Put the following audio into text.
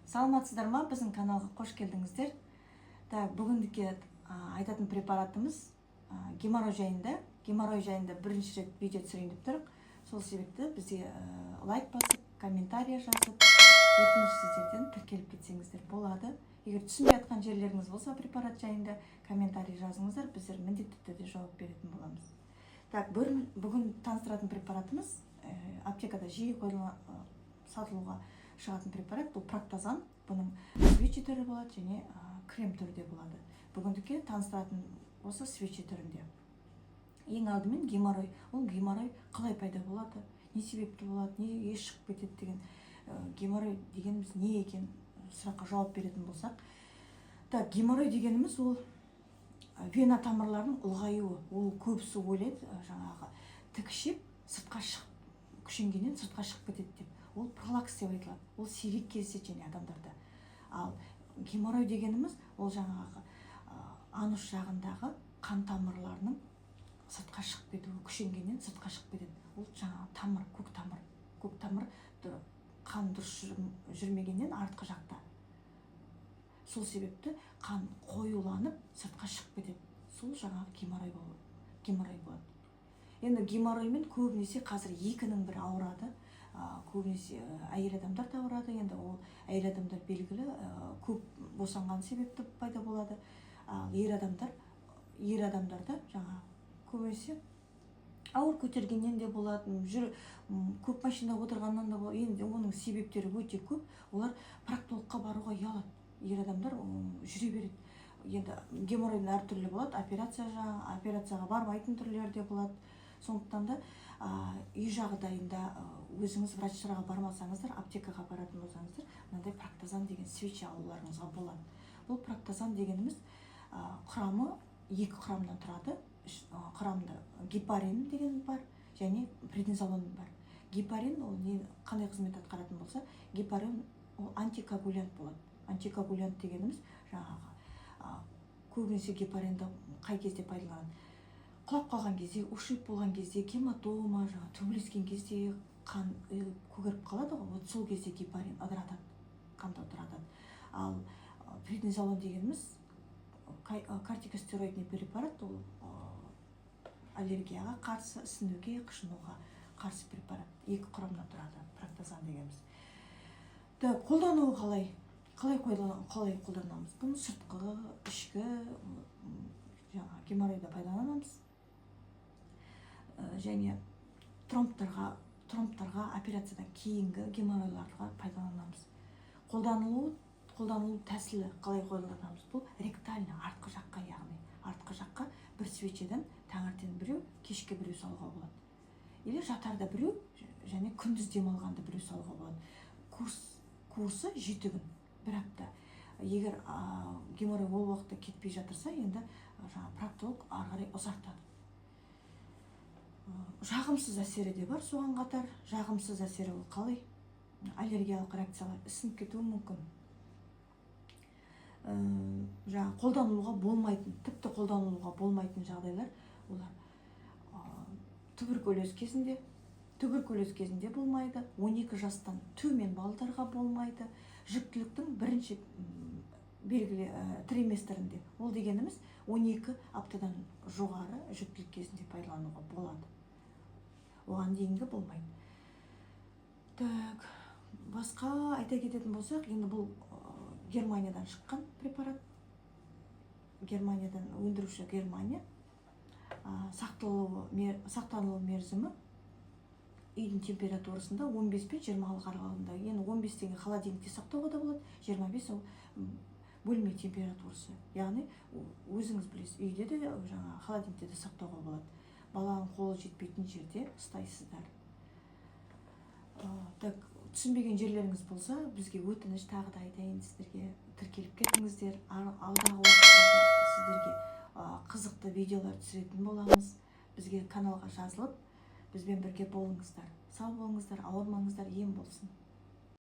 Саламатсыздар ма? Біздің каналға қош келдіңіздер. Так, бүгіндікке айтатын препаратымыз геморрой жайында. Геморрой жайында бірінші рет видео түсірейін деп тұрмық. Сол себепті бізге лайк басып, комментарий жазып, өтініш сіздерден, тіркеліп кетсеңіздер болады. Егер түсінбей жатқан жерлеріңіз болса, препарат жайында комментарий жазыңыздар, біздер міндетті түрде жауап беретін боламыз. Так, бүгін таныстыратын препаратымыз аптекада жиі сатылуға шығатын препарат, бұл Проктозан. Бұның свечи түрі болады және крем түрі де болады. Бүгіндікке таныстыратын осы свечи түрінде. Ең алдымен геморрой. Ол геморрой қалай пайда болады, не себепті болады, неге шығып кетеді деген, геморрой дегеніміз не екен, сұраққа жауап беретін болсақ. Так, геморрой дегеніміз ол вена тамырларының ұлғаюы. Ол көбісі ойлайды, жаңағы тік ішек сыртқа шығып, күшенгеннен сыртқа шығып кетеді деп. Ол пролапс деп айтылады, ол сирек кездеседі және адамдарда. Ал геморрой дегеніміз ол жаңағы анус жағындағы қан тамырларының сыртқа шығып кетуі, күшенгеннен сыртқа шығып кетеді. Ол жаңағы тамыр, көк тамыр. Көк тамыр қан дұрыс жүрмегеннен артқы жақта, сол себепті қан қоюланып, сыртқа шығып кетеді. Сол жаңағы геморрой болады. Енді геморроймен көбінесе қазір екінің бірі ауырады. Көбінесе әйел адамдар да ауырады. Енді ол әйел адамдар белгілі, көп босанған себепті пайда болады. Ал ер адамдарда жаңағы көбінесе ауыр көтергеннен де болады, көп машинада отырғаннан да болады. Енді оның себептері өте көп. Олар проктологқа баруға ұялады. Ер адамдар жүре береді. Енді геморройдың әртүрлі болады, операция, жаңағы операцияға бармайтын түрлері де болады. Сондықтан да үй жағдайында өзіңіз врачтарға бармасаңыздар, аптекаға баратын болсаңыздар, мынандай Проктозан деген свечи алуларыңызға болады. Бұл Проктозан дегеніміз құрамы екі құрамнан тұрады. Құрамында гепарин деген бар және преднизолон бар. Гепарин ол не, қандай қызмет атқаратын болса, гепарин ол антикоагулянт болады. Антикоагулянт дегеніміз жаңағы көбінесе гепаринді қай кезде пайдаланады? Құлап қалған кезде, ушиб болған кезде, гематома, жаңағы төбелескен кезде қан ұйып, көгеріп қалады ғой, вот сол кезде гепарин ыдыратады, қанды ыдыратады. Ал преднизолон дегеніміз кортикостероидный препарат. Ол аллергияға қарсы, ісінуге, қышынуға қарсы препарат. Екі құрамнан тұрады Проктозан дегеніміз. Так, қолдануы қалай? Қалай қолданамыз бұны? Сыртқы, ішкі жаңағы геморройда пайдаланамыз. Және тромбтарға, операциядан кейінгі геморройларға пайдаланамыз. Қолданылу тәсілі қалай қолданамыз? Бұл ректально, артқы жаққа, яғни артқы жаққа бір свечеден таңертең біреу, кешке біреу салуға болады или жатарда біреу және күндіз демалғанда біреу салуға болады. Курсы 7 күн, бір апта. Егер геморрой ол уақытта кетпей жатырса, енді жаңағы проктолог ары қарай ұзартады. Жағымсыз әсері де бар соған қатар. Жағымсыз әсері ол қалай? Аллергиялық реакциялар, ісініп кетуі мүмкін. Жаңағы қолданылуға болмайтын, тіпті қолданылуға болмайтын жағдайлар олар туберкулез кезінде. Туберкулез кезінде болмайды, 12 жастан төмен балдарға болмайды, жүктіліктің бірінші белгілі триместрінде, ол дегеніміз 12 аптадан жоғары жүктілік кезінде пайдалануға болады, оған дейінгі болмайды. Так, басқа айта кететін болсақ, енді бұл Германиядан шыққан препарат. Германиядан, өндіруші Германия. Сақталу мерзімі үйдің температурасында 15 пен 20 аралығында. Енді 15 деген холодильникте сақтауға да болады, 25 ол бөлме температурасы, яғни өзіңіз білесіз, үйде де, жаңағы холодильникте де сақтауға болады. Баланың қолы жетпейтін жерде ұстайсыздар. Так, түсінбеген жерлеріңіз болса, бізге өтініш, тағы да айтайын сіздерге, тіркеліп кетіңіздер. Алдағы уақыттарда сіздерге қызықты видеолар түсіретін боламыз. Бізге каналға жазылып, бізбен бірге болыңыздар. Сау болыңыздар, ауырмаңыздар, ем болсын.